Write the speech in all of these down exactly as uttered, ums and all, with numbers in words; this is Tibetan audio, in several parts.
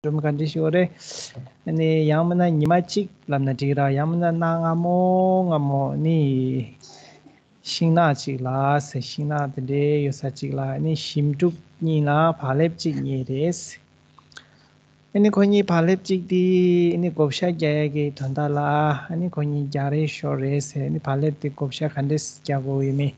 སྒྲུང་ག་འདྲ་ཞིག་ཡོད་རེད། ཨ་ནི་ཡང་མིན་ན་ཉི་མ་གཅིག་ལབ་ན་འགྲིག་ར། ཡང་མིན་ན་གནའ་སྔ་མོ་སྔ་མོ་ནི་ཤིང་ནགས་གཅིག་ལ་ཟེར། ཤིང་ནགས་དེ་འདྲའི་ཡོད་ས་གཅིག་ལ་ཨ་ནི་ཞིམ་ཕྲུག་གཉིས་ལ་བག་ལེབ་གཅིག་རྙེད་རེད། ཨ་ནི་ཁོ་གཉིས་བག་ལེབ་གཅིག་དེ་ཨ་ནི་བགོ་བཤའ་རྒྱག་ཡས་ཀྱི་དོན་དག་ལ་ཨ་ནི་ཁོ་གཉིས་རྒྱག་རེས་ཤོར་རེད་ཟེར། ཨ་ནི་བག་ལེབ་དེ་བགོ་བཤའ་ག་འདྲས་རྒྱག་དགོས་ཡོད་མེད།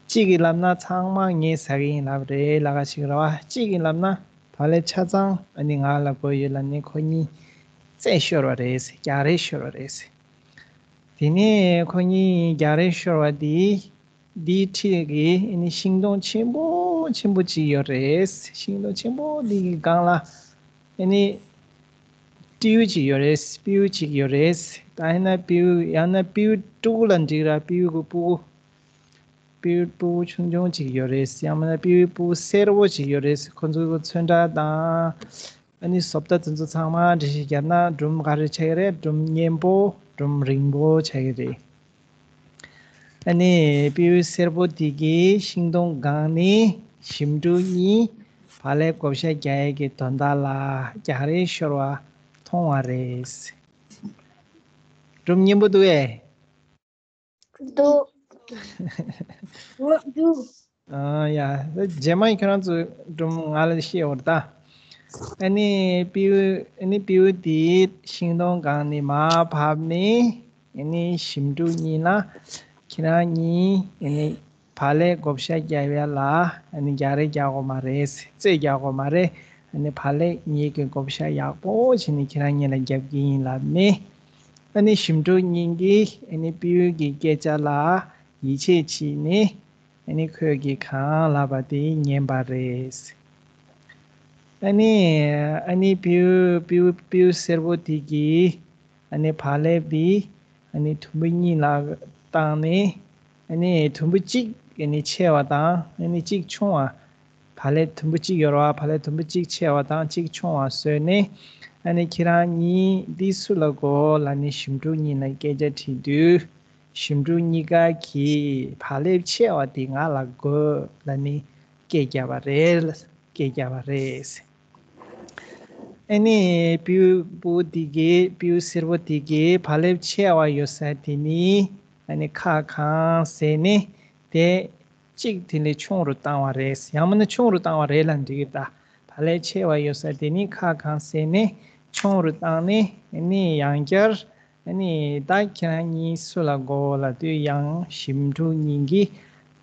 གཅིག་གིས་ལབ་ན་ཚང་མ་ངས་ཟ་གི་ཡིན་ལབ་རེད། ལ་ཁ་ཞིག་ར་བ། གཅིག་གིས་ལབ་ན་བག་ལེབ་ཆ་ཚང་ཨ་ནི་ང་ལ་དགོས་ཡོད་ལབ་ནས་ཁོ་གཉིས་རྩེད་ཤོར་བ་རེད་ཟེར། རྒྱག་རེས་ཤོར་བ་རེད་ཟེར། དེ་ནས་ཁོ་གཉིས་རྒྱག་རེས་ཤོར་བ་དེ་འདིའི་འཁྲིས་ཀྱི་ཨ་ནི་ཤིང་སྡོང་ཆེན་པོ་ཆེན་པོ་གཅིག་ཡོད་རེད། ཤིང་སྡོང་ཆེན་པོ་འདི་གི་སྒང་ལ་ཨ་ནི་སྤྲེའུ་གཅིག་ཡོད་རེད། སྤྲེའུ་གཅིག་ཡོད་རེད། ད་ཡིན་ན་སྤྲེའུ་ཡང་ན་སྤྲེའུ་ཕྲུ་གུ་ལ་འགྲིག་ར། སྤྲེའུ་གི་ཕྲུ་གུ། སྤྲེའུ་ཕྲུ་གུ་ཆུང་ཆུང་གཅིག་ཡོད་རེད། ཡང་མིན་ན་སྤྲེའུ་ཕྲུ་གུ་སེར་པོ་གཅིག་ཡོད་རེད། ཁོ་ཚོ་གི་ཚོན་ཁྲ་དང་ཨ་ནི་བཟོ་ལྟ་དེ་ཚོ་ཚང་མ་འདྲ་ཞིག་བརྒྱབ་ན་སྒྲུང་ག་རེ་ཆགས་ཀྱི་རེད། སྒྲུང་སྙན་པོ་སྒྲུང་རིང་པོ་ཆགས་ཀྱི་རེད། ཨ་ནི་སྤྲེའུ་སེར་པོ་དེ་གིས་ཤིང་སྡོང་སྒང་ནས་ཞིམ་ཕྲུག་གཉིས་བག་ལེབ་བགོ་བཤའ་རྒྱག་ཡས་ཀྱི་དོན་དག་ལ་རྒྱག་རེས་ཤོར་བ་མཐོང་བ་རེད། སྒྲུང་སྙན་པོ་འདུག་ཨེ། འདུག་འོ་འདུག་ཨ་ཡ། རྗེས་མ་ཁྱོད་རང་ཚོ་སྒྲུང་ང་ལ་བཤད་འོར་ད། ཨ་ནི་སྤྲེའུ་ཨ་ནི་སྤྲེའུ་དེས་ཤིང་སྡོང་སྒང་ནས་མར་བབས་ནས་ཨ་ནི་ཞིམ་ཕྲུག་གཉིས་ལ་ཁྱེད་རང་གཉིས་ཨ་ནི་བག་ལེབ་བགོ་བཤའ་རྒྱག་ཡ་ལ་ཨ་ནི་རྒྱག་རེས་རྒྱག་དགོས་མ་རེད། རྩེད་རྒྱག་དགོས་མ་རེད། ཨ་ནི་བག་ལེབ་ངེད་ཀྱིས་བགོ་བཤའ་ཡག་པོ་བྱས་ནས་ཁྱེད་རང་གཉིས་ལ་རྒྱབ་ཀྱི་ཡིན་ལབ་ནས། ཨ་ནི་ཞིམ་ཕྲུག་གཉིས་ཀྱིས་ཨ་ནི་སྤྲེའུ་གི་སྐད་ཆ་ལ་ཡིད་ཆེས་བྱས་ནས་ཨ་ནི་ཁོས་ཀྱིས་གང་ལབ་པ་དེ་ཉན་པ་རེད། ཨ་ནི་ཨ་ནི་སྤྲེའུ་སྤྲེའུ་སྤྲེའུ་སེར་པོ་དེ་གིས་ཨ་ནི་བག་ལེབ་དེ་ཨ་ནི་དུམ་བུ་གཉིས་ལ་བཏང་ནས། ཨ་ནི་དུམ་བུ་གཅིག་ཨ་ནི་ཆད་པ་དང་ཨ་ནི་གཅིག་ཆུང་བ། བག་ལེབ་དུམ་བུ་གཅིག་ཡོད་རེད་བ། བག་ལེབ་དུམ་བུ་གཅིག་ཆད་པ་དང་གཅིག་ཆུང་བ་བཟོས་ནས། ཨ་ནི་ཁྱེད་རང་གཉིས་འདི་སུ་ལ་དགོས་ལབ་ནས་ཞིམ་ཕྲུག་གཉིས་ལ་སྐད་ཆ་དྲིས་དུས། ཞིམ་ཕྲུག་གཉིས་ཀ་གིས་བག་ལེབ་ཆད་པ་དེ་ང་ལ་དགོས་ལབ་ནས་སྐད་བརྒྱབ་པ་རེད། སྐད་བརྒྱབ་པ་རེད། ཨ་ནི་སྤྲེའུ་སྤྲེའུ་དེ་གིས་སྤྲེའུ་སེར་པོ་དེ་གིས་བག་ལེབ་ཆད་པ་ཡོད་ས་དེ་ནི་ཨ་ནི་ཁ་གང་ཟེར་ནས་དེ་གཅིག་དེ་ལས་ཆུང་རུ་བཏང་བ་རེད། ཡང་མིན་ན་ཆུང་རུ་བཏང་བ་རེད་ལབ་འགྲིག་གི་རེད་ད། བག་ལེབ་ཆད་པ་ཡོད་ས་དེ་ནི་ཁ་གང་ཟེར་ནས་ཆུང་རུ་བཏང་ནས་ཨ་ནི་ཡང་བསྐྱར་ཨ་ནི་ད་ཁྱེད་རང་གཉིས་སུ་ལ་དགོས་ལབ་དུས་ཡང་ཞིམ་ཕྲུག་གཉིས་ཀྱིས་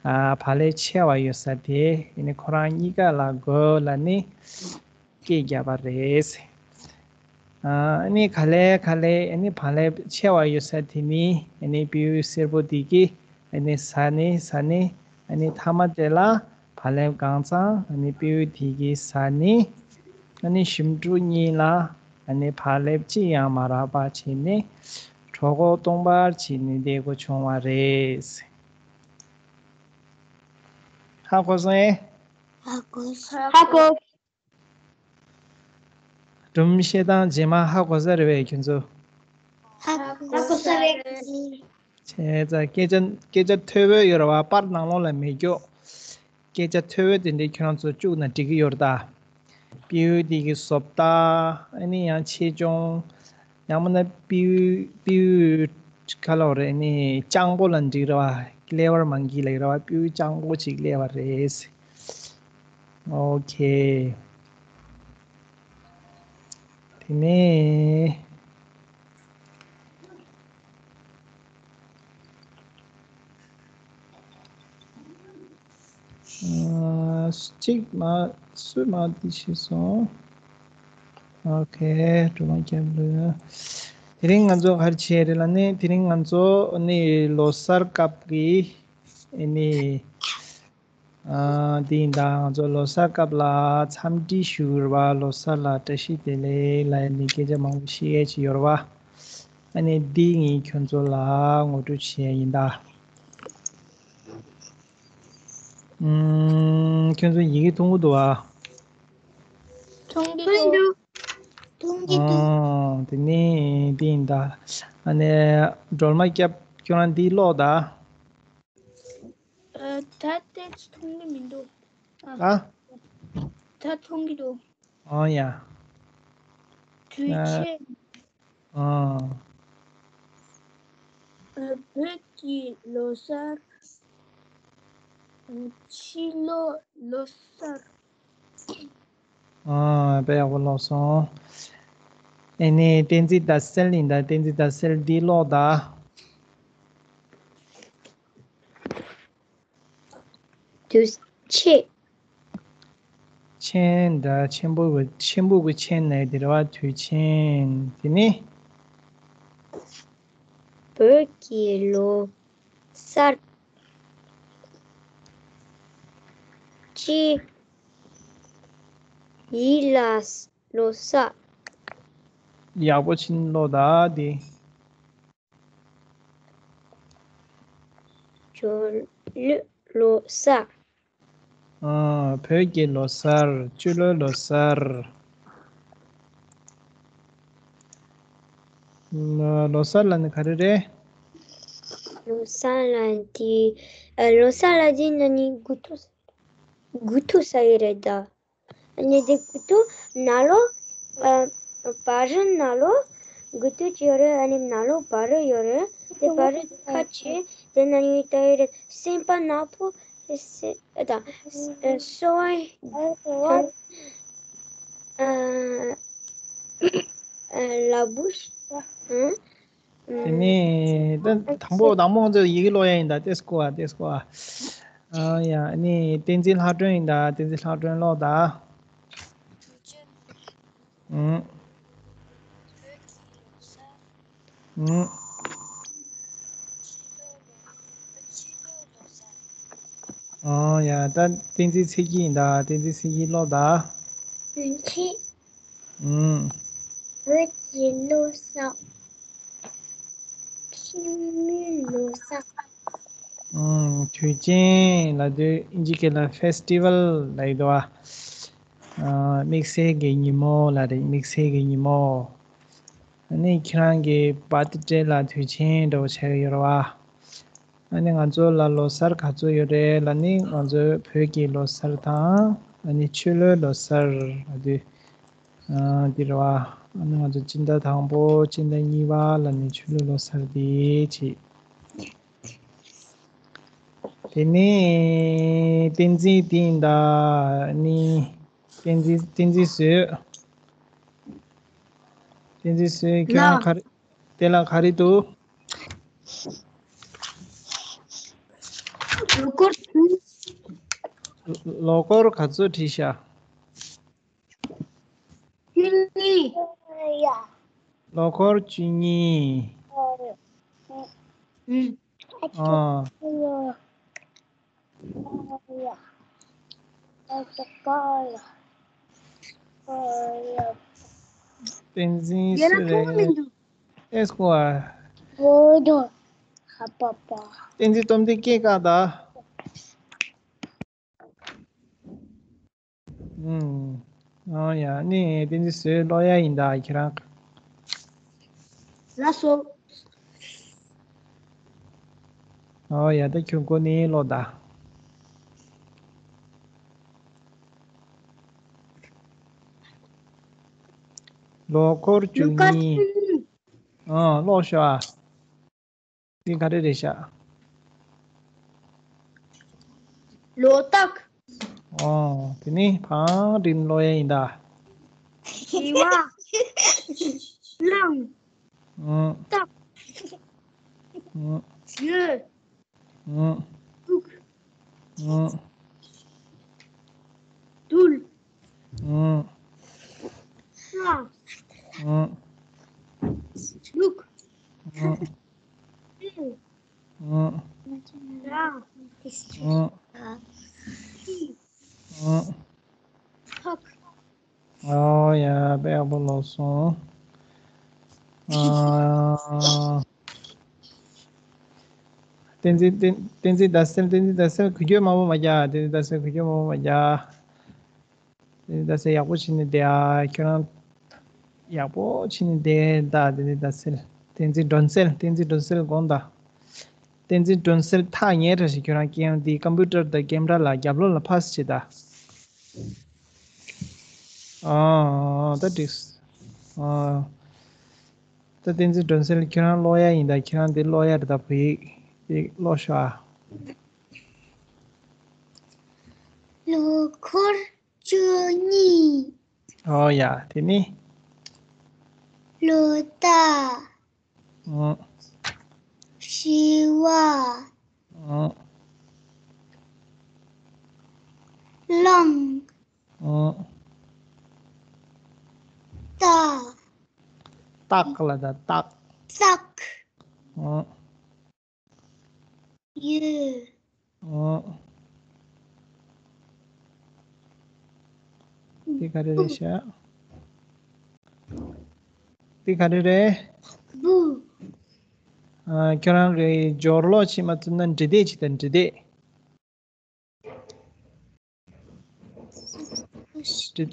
ཨ་བག་ལེབ་ཆད་པ་ཡོད་ས་དེ་ཨ་ནི་ཁོ་རང་གཉིས་ཀ་ལ་དགོས་ལབ་ནས། སྐད་བརྒྱབ་པ་རེད། ཨ་ནི་ག་ལེ་ག་ལེ་ཨ་ནི་བག་ལེབ་ཆད་པ་ཡོད་ས་དེ་ནི་ཨ་ནི་སྤྲེའུ་སེར་པོ་དེ་གིས་ཨ་ནི་ཟ་ནི་ཟ་ནི་ཨ་ནི་མཐའ་མ་དེ་ལ་བག་ལེབ་གང་ཚང་ཨ་ནི་སྤྲེའུ་དེ་གིས་ཟ་ནི། ཨ་ནི་ཞིམ་ཕྲུག་གཉིས་ལ་ཨ་ནི་བག་ལེབ་ཅི་ཡང་མ་རག་པ་བྱས་ནས་གྲོད་ཁོག་སྟོང་པར་བྱས་ནས་བསྡད་དགོས་བྱུང་བ་རེད། ཧ་གོ་སོང་ཨེ། ཧ་གོ་སོང་། ཧ་གོ། སྒྲུང་བཤད་སྟངས་རྗེས་མ་ཧ་གོ་ས་རེད་པས་ཁྱོད་ཚོ། ཧ་གོ་ས་རེད། བྱས་ཙང་སྐད་ཆ་སྐད་ཆ་ཐོས་པོ་ཡོད་རེད་བ། པར་ནང་ལོགས་ལ་མེད་ཀྱོག་སྐད་ཆ་ཐོས་པོ་དེ་འདྲའི་ཁྱོད་རང་ཚོ་བཅུག་ན་འགྲིག་གི་ཡོད་རེད་ད། སྤྲེའུ་དེ་གི་བཟོ་ལྟ། ཨ་ནི་ཡང་ཆེ་ཆུང་། ཡང་མིན་ན་སྤྲེའུ་སྤྲེའུ་ག་ལབ་རེད། ཨ་ནི་སྤྱང་པོ་ལ་འགྲིག་རེད་བ། ཀི་ལེ་བར་མང་ཀི་ལབ་རེད་བ། སྤྲེའུ་སྤྱང་པོ་ཅིག་སླེབས་པ་རེད། ཨོ་ཁེ། དེ་ནས་ཨ་གཅིག་མ་སུས་མ་དེ་བྱས་སོང་། ཨོ་ཁེ། སྒྲོལ་མ་སྐྱབས་ལགས། དེ་རིང་ང་ཚོ་ག་རེ་བྱས་རེད་ལབ་ན། དེ་རིང་ང་ཚོ་ནི་ལོ་གསར་སྐབས་ཀྱི་ཨ་ནི། ཨ་འདི་ཡིན་ད། ང་ཚོ་ལོ་གསར་སྐབས་ལ་འཚམས་འདྲི་ཞུ་རེད་བ། ལོ་གསར་ལ་བཀྲ་ཤིས་བདེ་ལེགས་ལབ་ནས་སྐད་ཆ་མང་པོ་བཤད་ཡས་ཅིག་ཡོད་རེད་བ། ཨ་ནི་འདི་ངས་ཁྱོད་ཚོ་ལ་ངོ་སྤྲོད་བྱེད་ཡས་ཡིན་ད། ཨུམ། ཁྱོད་ཚོ་ཡི་གེ་མཐོང་གི་འདུག་བ། མཐོང་གི་འདུག་མཐོང་གི་འདུག་ཨ་དེ་ནས་འདི་ཡིན་ད། ཨ་ནི་སྒྲོལ་མ་སྐྱབས་ཁྱོད་རང་འདི་ཀློག་ད། ཨ། ད་ཏོག་ཙམ་མཐོང་གི་མི་འདུག་ཨ། ཨ། ད་མཐོང་གི་འདུག་ཨོ་ཡ། དུས་ཆེན། ཨ། བོད་ཀྱི་ལོ་གསར། ཕྱི་ལོ་ལོ་གསར། ཨ། དཔེ་ཡག་པོ་ཀློག་སོང་། ཨེ་ནས་བསྟན་འཛིན་ཟླ་གསལ་ཡིན་ད། བསྟན་འཛིན་ཟླ་གསལ་འདི་ཀློག་ད། དུས་ཆེན། ཆེན་ད། ཆེན་པོ་གི་ཆེན་པོ་གི་ཆེན་ནས་དེ་རེད་བ། དུས་ཆེན། དེ་ནི། བོད་ཀྱི་ལོ་གསར། སྤྱི་ཡི་ལ་ལོ་གསར། ཡག་པོ་ཕྱིན་ཀློག་ད་དེ། སྤྱི་ལོའི་ལོ་གསར། ཨ། བོད་ཀྱི་ལོ་གསར། སྤྱི་ལོའི་ལོ་གསར། ལོ་གསར་ལ་ནི་ག་རེ་རེད། ལོ་གསར་ལ་དེ། ཨ། ལོ་གསར་ལ་དེ་ན་ནི་དགུ་ཐུག་དགུ་ཐུག་ས་ཡི་རེད་ད། ཨ་ནི་དེ་དགུ་ཐུག་ནང་ལོགས། ཨ། བར་རི་ནང་ལོགས་དགུ་ཐུག་ཅིག་ཡོད་རེད། ཨ་ནི་ནང་ལོགས་བར་རི་ཡོད་རེད། དེ་བར་རི་ཁ་ཕྱེ་དེ་ན་ཡོད་ད་ཡོད་རེད། སེམས་པ་ནག་པོ། སེ་ཨ་ད། ཨ། སོ་ཨ། ཨ། ལ་བུ། ཨ། དེ་ནས་ད་དང་པོ་དང་པོ་ང་ཚོས་ཡི་གེ་ཀློག་ཡ་ཡིན་ད། ཏེ་སྐོ་ཨ། ཏེ་སྐོ་ཨ། ཨ་ཡ། ཨ་ནི་བསྟན་འཛིན་ལྷ་སྒྲོན་ཡིན་ད། བསྟན་འཛིན་ལྷ་སྒྲོན་ཀློག་ད། ཨུམ། ཨུམ། ཨ་ཡ། ད་བསྟན་འཛིན་ཚེ་སྐྱིད་ཡིན་ད། བསྟན་འཛིན་ཚེ་སྐྱིད་ཀློག་ད། དུས་ཆེན། ཨུམ། བོད་ཀྱི་ལོ་གསར། ཁྱིམ་མིའི་ལོ་གསར། ཨུམ། དུས་ཆེན་ལབ་དུས་ཨིན་ཇི་སྐད་ལ་ཕེ་སི་ཊི་ཝལ་ལབ་ཡོད་དོ། ཨ། དམིགས་བསལ་གྱི་ཉིན་མོ་ལབ་རེད། དམིགས་བསལ་གྱི་ཉིན་མོ། ཨ་ནི་ཁྱེད་རང་གི་བར་ཐི་ཌེ་ལ་དུས་ཆེན་འདྲ་བོ་ཆགས་ཀྱི་ཡོད་རེད་བ། ཨ་ནི་ང་ཚོ་ལ་ལོ་གསར་ག་ཚོད་ཡོད་རེད་ལབ་ནི། ང་ཚོའི་བོད་ཀྱི་ལོ་གསར་དང་། ཨ་ནི་ཆོས་ལོའི་ལོ་གསར་ལབ་དུས། ཨ། འདི་རེད་བ། ཨ་ནི་ང་ཚོ་སྤྱི་ཟླ་དང་པོ། སྤྱི་ཟླ་གཉིས་པ་ལ་ནི་ཆོས་ལོའི་ལོ་གསར་འདི་བྱེད། དེ་ནས་བསྟན་འཛིན་འདི་ཡིན་ད། ཨ་ནི་བསྟན་འཛིན། བསྟན་འཛིན་བཟོས། བསྟན་འཛིན་བཟོས། ཁྱེད་རང་ག་རེ། དེ་ལ་ག་རེ་འདུག་ལོ་འཁོར། ལོ་འཁོར་ག་ཚོད་བྲིས་ཤག་བཅུ་གཉིས། ལོ་འཁོར་བཅུ་གཉིས། ཨུམ། ཨ། བསྟན་འཛིན་སུ་རེད། ཨེ་སྐོ་ཨ། བསྟན་འཛིན་སྟོབས་ལྡན་སྐད་བཀག་ད། ཨུམ། ཨ་ཡ། ནི་བསྟན་འཛིན་བཟོས་ཀློག་ཡ་ཡིན་ད། ཁྱེད་རང་། ལགས་སོ། ཨ་ཡ། ད་ཁྱོད་ཀོ་ནི་ཀློག་ད། ལོ་འཁོར་བཅུ་གཉིས། ཨ། ཀློག་ཤོག་ཨ། འདི་ག་རེ་རེད་ཤག་ལོ་རྟགས། ཨོ། དེ་ནི་བང་སྒྲིག་ཀློག་ཡ་ཡིན་ད། བྱི་བ། གླང་། ཨུ། སྟག་ཨུ། ཡོས། ཨུ། དུག་ཨུ། རྡུལ། ཨུ། ས། ཨུ། ལུག་ཨུ། ཨུ། ར། ཨུ། ཨུ། ཐག་ཨོ་ཡ། དཔེ་ཡག་པོ་ཀློག་སོང་། ཨ། བསྟན་འཛིན། བསྟན་བསྟན་འཛིན་ཟླ་གསལ། བསྟན་འཛིན་ཟླ་གསལ་འགུལ་སྐྱོད་མང་པོ་མ་རྒྱག་བསྟན་འཛིན་ཟླ་གསལ་འགུལ་སྐྱོད་མང་པོ་མ་རྒྱག་བསྟན་འཛིན་ཟླ་གསལ་ཡག་པོ་བྱས་ནས་བསྡད་ཨ། ཁྱོད་རང་ཡག་པོ་བྱས་ནས་བསྡད་ད། བསྟན་འཛིན་ཟླ་གསལ། བསྟན་འཛིན་སྒྲོན་གསལ། བསྟན་འཛིན་སྒྲོན་གསལ་དགོངས་དག་བསྟན་འཛིན་སྒྲོན་གསལ་ཐག་ཉེ་དྲགས་ཤིག་ཁྱོད་རང་ཀེམ་འདི་ཀམ་པུ་ཊར་དང་ཀེམ་ར་ལ་རྒྱབ་ལོགས་ལ་ཕ་སི་བྱེད་ད། ཨ། ད་འགྲིག་ཨ། ད་བསྟན་འཛིན་སྒྲོན་གསལ་ཁྱེད་རང་ཀློག་ཡ་ཡིན་ད། ཁྱེད་རང་འདི་ཀློག་ཡ་རེད་ད། བོད་ཡིག་འདི་ཀློག་ཤོག་ཨ། ལོ་འཁོར་བཅུ་གཉིས། ཨོ་ཡ། དེ་ནི། ལོ་རྟགས། ཨང་། བྱི་བ། ཨང་། གླང་། ཨང་། སྟག། སྟག་ལ་ད་སྟག་སྟག་ཨང་། ཡོས། ཨང་། འདི་ག་རེ་རེད་ཤག་འདི་ག་རེ་རེད། བུ། ཨ། ཁྱོད་རང་གི་སྦྱོར་ཀློག་བྱེད་མ་ཐུབ་ན་འབྲི་དེབ་ཅིག་དང་། འབྲི་དེབ། འབྲི།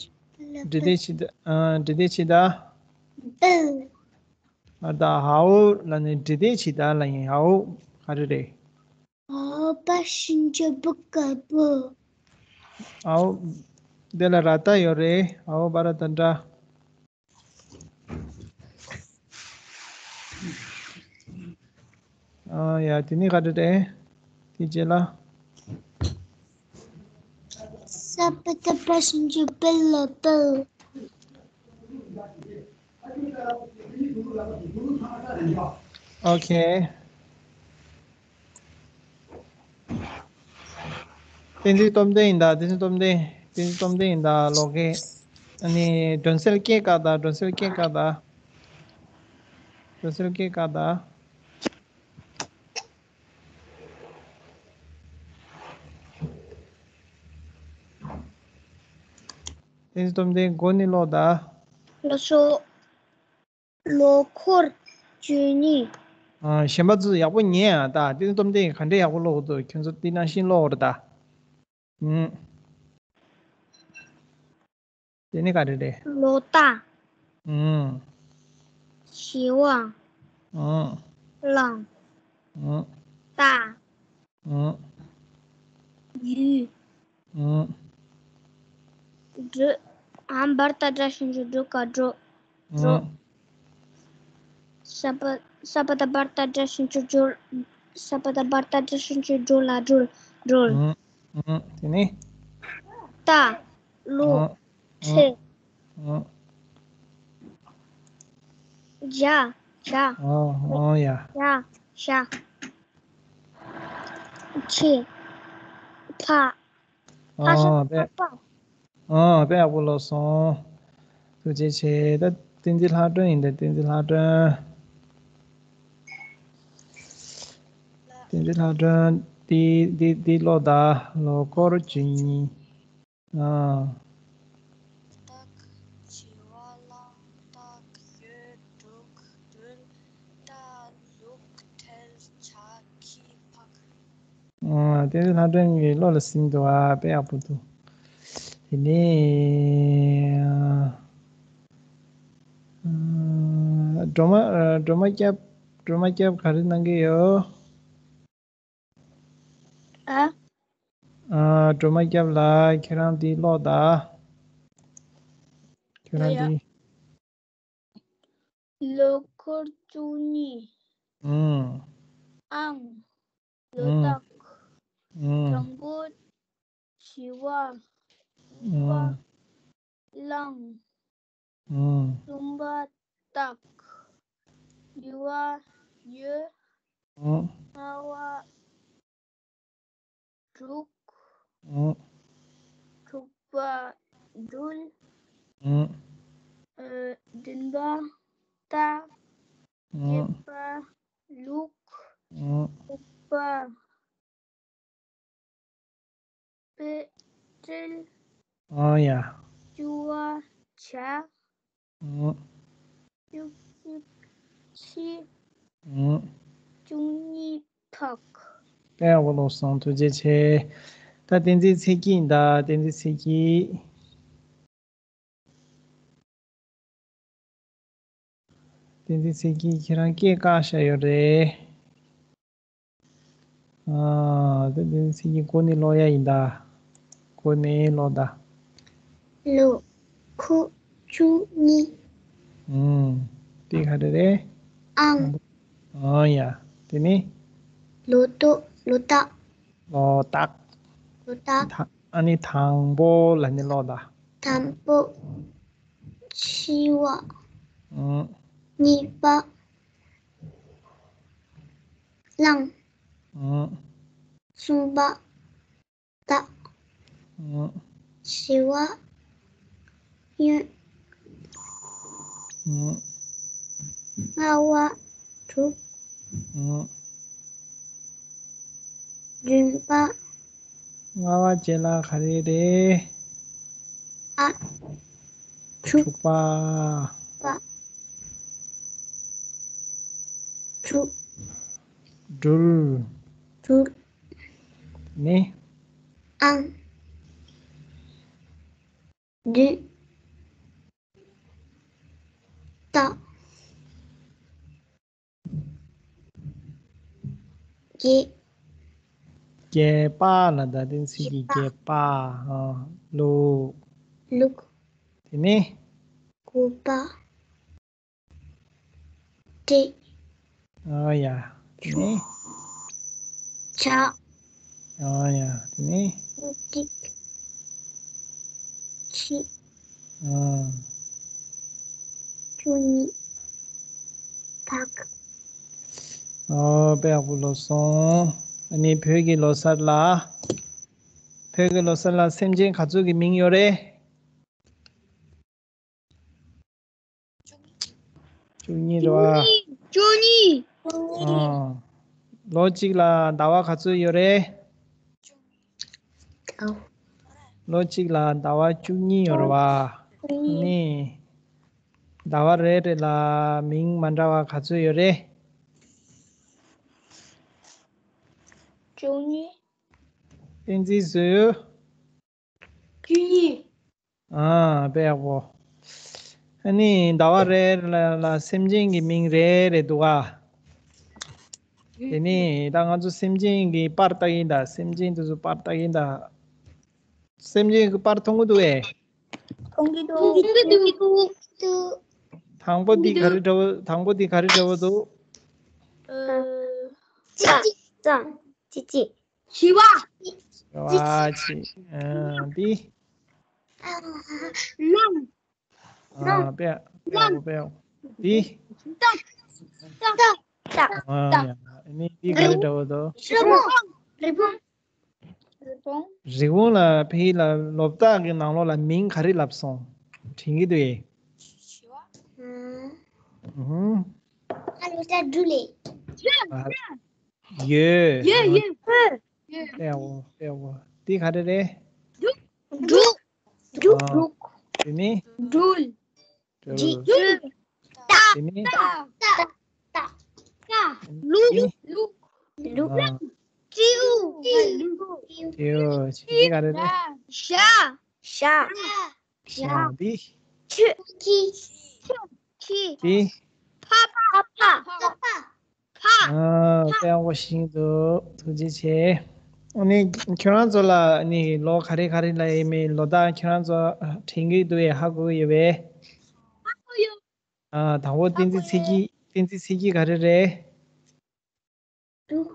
འབྲི་དེབ་ཅིག་དང་། ཨ། འབྲི་དེབ་ཅིག་དང་། བུ། ཨ། ད་ཧའོ་ལ་ནི་འབྲི་དེབ་ཅིག་དང་ལ་ཡིན། ཧའོ་ག་རེ་རེད། ཨའོ་བ་ཞབས་ཀྱུ་བུ་ག་བུ། ཨའོ། དེ་ལ་ར་བཏགས་ཡོད་རེད། ཨའོ་བ་ར་བཏགས་འདྲ། ཨ་ཡ། དེ་ནི་ག་རེ་རེད། དེ་རྗེས་ལ། ས་པ་བཏགས་སྦ་ཞབས་ཀྱུ་སྦི་ལ་བུ། ཨོ་ཁེ། བསྟན་འཛིན་སྟོབས་ལྡན་ཡིན་ད། བསྟན་འཛིན་སྟོབས་ལྡན། བསྟན་འཛིན་སྟོབས་ལྡན་ཡིན་ད། ཀློག་མཁན། ཨ་ནི་སྒྲོན་གསལ་སྐད་བཀག་ད། སྒྲོན་གསལ་སྐད་བཀག་ད། སྒྲོན་གསལ་སྐད་བཀག་ད། བསྟན་འཛིན་སྟོབས་ལྡན། མགོ་ནས་ཀློག་ད། ལགས་སོ། ལོ་འཁོར་བཅུ་གཉིས། ཨ། གཞན་པ་ཚོ་ཡག་པོ་ཉན་ཨ་ད། བསྟན་འཛིན་སྟོབས་ལྡན་ག་འདྲས་ཡག་པོ་ཀློག་འདུག་ཁྱོད་ཚོ་དེ་ནང་བཞིན་ཀློག་རེད་ད། ཨུམ། དེ་ནི་ག་རེ་རེད། ལོ་རྟགས། ཨུམ། བྱི་བ། ཨུམ། གླང་། ཨུམ། སྟག་ཨུམ། ཡོས། ཨུམ། སྦྲུལ། ཨ་བ་ར་བཏགས་སྦྲ་ཞབས་ཀྱུ་སྦྲུ་ག་སྦྲུལ། སྦྲུལ། ཨུམ། ས་པ། ས་པ་བཏགས་སྦ་ར་བཏགས་སྦྲ་ཞབས་ཀྱུ་སྦྱུར། ས་པ་བཏགས་སྦ་ར་བཏགས་སྦྲ་ཞབས་ཀྱུ་སྦྱུར་ལ་སྦྲུལ། སྦྲུལ། ཨུམ། ཨུམ། དེ་ནི། རྟ། ཀླུ། ཨུམ། ཁྲི། ཨུམ། བྱ། བྱ། ཨོ། ཨོ་ཡ། བྱ། བྱ། ཁྱི། ཕག་ཕག་ཤ། ཨོ་དཔེ། ཕག་པ། ཨོ་དཔེ་ཡག་པོ་ཀློག་སོང་། ཐུགས་རྗེ་ཆེ། ད་བསྟན་འཛིན་ལྷ་སྒྲོན་ཡིན་ད། བསྟན་འཛིན་ལྷ་སྒྲོན། བསྟན་འཛིན་ལྷ་སྒྲོན། འདི་འདི་འདི་ཀློག་ད། ལོ་འཁོར་བཅུ་གཉིས། ཨ། སྟག་བྱི་བ་གླང་སྟག་ཡོས་འབྲུག་སྦྲུལ་རྟ་ལུག་ཁྲི་བྱ་ཁྱི་ཕག་ཨ། དེ་ལྷ་སྒྲོན་གྱི་བློ་ལ་ཟིན་འདུག་ཨ། དཔེ་ཡག་པོ་འདུག་དེ་ནས། ཨ། སྒྲོལ་མ། ཨ། སྒྲོལ་མ་སྐྱབས། སྒྲོལ་མ་སྐྱབས་ག་རེ་གནང་གི་ཡོད། ཨ། ཨ། སྒྲོལ་མ་སྐྱབས་ལགས། ཁྱེད་རང་འདི་ཀློག་ད། ཁྱེད་རང་ཡ། འདི། ལོ་འཁོར་བཅུ་གཉིས། ཨང་། ཨང་། ལོ་རྟགས། ཨང་། དང་པོ་བྱི་བ། གཉིས་པ་ཨང་། གླང་། ཨང་། གསུམ་པ་སྟག་བཞི་པ་ཡོས། ཨང་། ལྔ་པ་འབྲུག་ཨང་། དྲུག་པ་སྦྲུལ། ཨང་། ཨ། བདུན་པ་རྟ། ཨང་། བརྒྱད་པ་ལུག་ཨང་། དགུ་པ་དཔེ་སྤྲེལ། ཨང་ཡ། བཅུ་པ་བྱ། ཨང་། བཅུ་གཅིག་ཁྱི། ཨང་། བཅུ་གཉིས་ཕག་དཔེ་ཡག་པོ་ཀློག་སོང་། ཐུགས་རྗེ་ཆེ། ད་བསྟན་འཛིན་ཚེ་སྐྱིད་ཡིན་ད། བསྟན་འཛིན་ཚེ་སྐྱིད། བསྟན་འཛིན་ཚེ་སྐྱིད་ཁྱེད་རང་སྐད་བཀག་བཞག་ཡོད་རེད། ཨ། བསྟན་འཛིན་ཚེ་སྐྱིད་མགོ་ནས་ཀློག་ཡ་ཡིན་ད། མགོ་ནས་ཀློག་ད། ལོ་འཁོར་བཅུ་གཉིས། ཨུམ། དེ་ག་རེ་རེད། ཨང་། ཨང་ཡ། དེ་ནི། ལོ་ཏོག་ལོ་རྟགས། ལོ་རྟགས། ལོ་རྟགས། ད་ཨ་ནི་དང་པོ་ལ་ནི་ལོ་ད། དང་པོ། འཆི་བ། ཨུམ། གཉིས་པ། གླང་། ཨུམ། གསུམ་པ། ད། ཨུམ། བཞི་བ། གཡོན། ཨུམ། ལྔ་བ། དྲུག་ཨུམ། བདུན་པ། ལྔ་བ་རྗེས་ལ་ག་རེ་རེད། ཨ། དྲུག་དྲུག་པ། པ། དྲུག་སྦྲུལ། སྦྲུལ། ནི། ཨང་། བདུན། ཏ། བརྒྱད། བརྒྱད་པ་ལ་ད་དེ་ཚིག་གི་བརྒྱད་པ། ཨ། ལུག་ལུག་དེ་ནི། དགུ་པ། སྤྲེལ། ཨ་ཡ། དེ་ནི། བྱ། ཨ་ཡ། དེ་ནི། ཏིག་ཁྱི། ཨ། བཅུ་གཉིས། ཕག་ཨོ། དཔེ་ཡག་པོ་ལོབས་སོང་། ཨ་ནི་བོད་ཀྱི་ལོ་གསར་ལ། བོད་ཀྱི་ལོ་གསར་ལ་སེམས་ཅན་ག་ཚོད་ཀྱི་མིང་ཡོད་རེད། བཅུ་གཉིས་རེད་བ། བཅུ་གཉིས། ཨོ། ལོ་གཅིག་ལ་ཟླ་བ་ག་ཚོད་ཡོད་རེད། ལོ་གཅིག་ལ་ཟླ་བ་བཅུ་གཉིས་ཡོད་རེད་བ། ནི། ཟླ་བ་རེ་རེ་ལ་མིང་མ་འདྲ་བ་ག་ཚོད་ཡོད་རེད། བཅུ་གཉིས། བསྟན་འཛིན་བཟོས། བཅུ་གཉིས། ཨ། དཔེ་ཡག་པོ། ཨ་ནི་ཟླ་བ་རེ་རེ་ལ་ལ་སེམས་ཅན་གྱི་མིང་རེ་རེ་འདུག་ག་དེ་ནི་ད་ང་ཚོ་སེམས་ཅན་གྱི་པར་ལྟ་གིན་ད། སེམས་ཅན་དེ་ཚོ་པར་ལྟ་གིན་ད། སེམས་ཅན་གྱི་པར་མཐོང་གི་འདུག་གས། མཐོང་གི་འདུག་མཐོང་གི་འདུག་དང་པོ་འདི་ག་རེ་འདྲ་བོ། དང་པོ་འདི་ག་རེ་འདྲ་བོ་འདུག་ཙ་ཙ་ཙི་ཙི། བྱི་བ། བྱི་བ་བྱི། ཨ། འདི། གླང་། ཨ། གླང་། དཔེ་ཡག་པོ། གླང་། དཔེ་ཡག་པོ། འདི། སྟག་སྟག་སྟག་ཨ་ཡ། ཨ་ནི་འདི་ག་རེ་འདྲ་བོ་འདུག་རི་བོང་། རི་བོང་། རི་བོང་། རི་བོང་ལ་ཕ་གི་ལ་ལོ་རྟགས་ཀྱི་ནང་ལོགས་ལ་མིང་ག་རེ་ལབ་སོང་། དྲན་གྱི་འདུག་གས། ཨ། ཨུ་ཧུམ། ཨ། ལོ་རྟགས་འབྲུ་ལེ། ཨ། ཡོས། ཡོས་ཡོས། ཡོས། དཔེ་ཡག་པོ། དཔེ་ཡག་པོ། འདི་ག་རེ་རེད། འབྲུག་འབྲུག་ཨ། འབྲུག་དེ་ནི། སྦྲུལ། སྦྲུལ། སྦྲུལ། རྟ། དེ་ནི། རྟ། རྟ། རྟ། ཀ་ལུག་འདི། ལུག་ལུག་ཨ། སྤྲེའུ། སྤྲེའུ། སྤྲེའུ། འདི་ག་རེ་རེད། ཞ། ཞ། ཞ། འདི། ཁྱི། ཁྱི། ཁྱི། འདི། ཕ། ཕ། ཕ། ཕ། ཕ། ཨ། དཔེ་ཡག་པོ་ཤེས་འདུག་ཐུགས་རྗེ་ཆེ། ཨ་ནི་ཁྱོད་རང་ཚོ་ལ་ཨ་ནི་ལོ་ག་རེ་ག་རེ་ལ་ཡིན་མིན་ལོ་རྟགས་ཁྱོད་རང་ཚོ་དྲན་གྱི་འདུག་གས། ཧ་གོ་གི་ཡོད་པས། ཧ་གོ་ཡོད། ཨ། དང་པོ་བསྟན་འཛིན་ཚེ་སྐྱིད། བསྟན་འཛིན་ཚེ་སྐྱིད་ག་རེ་རེད། འབྲུག་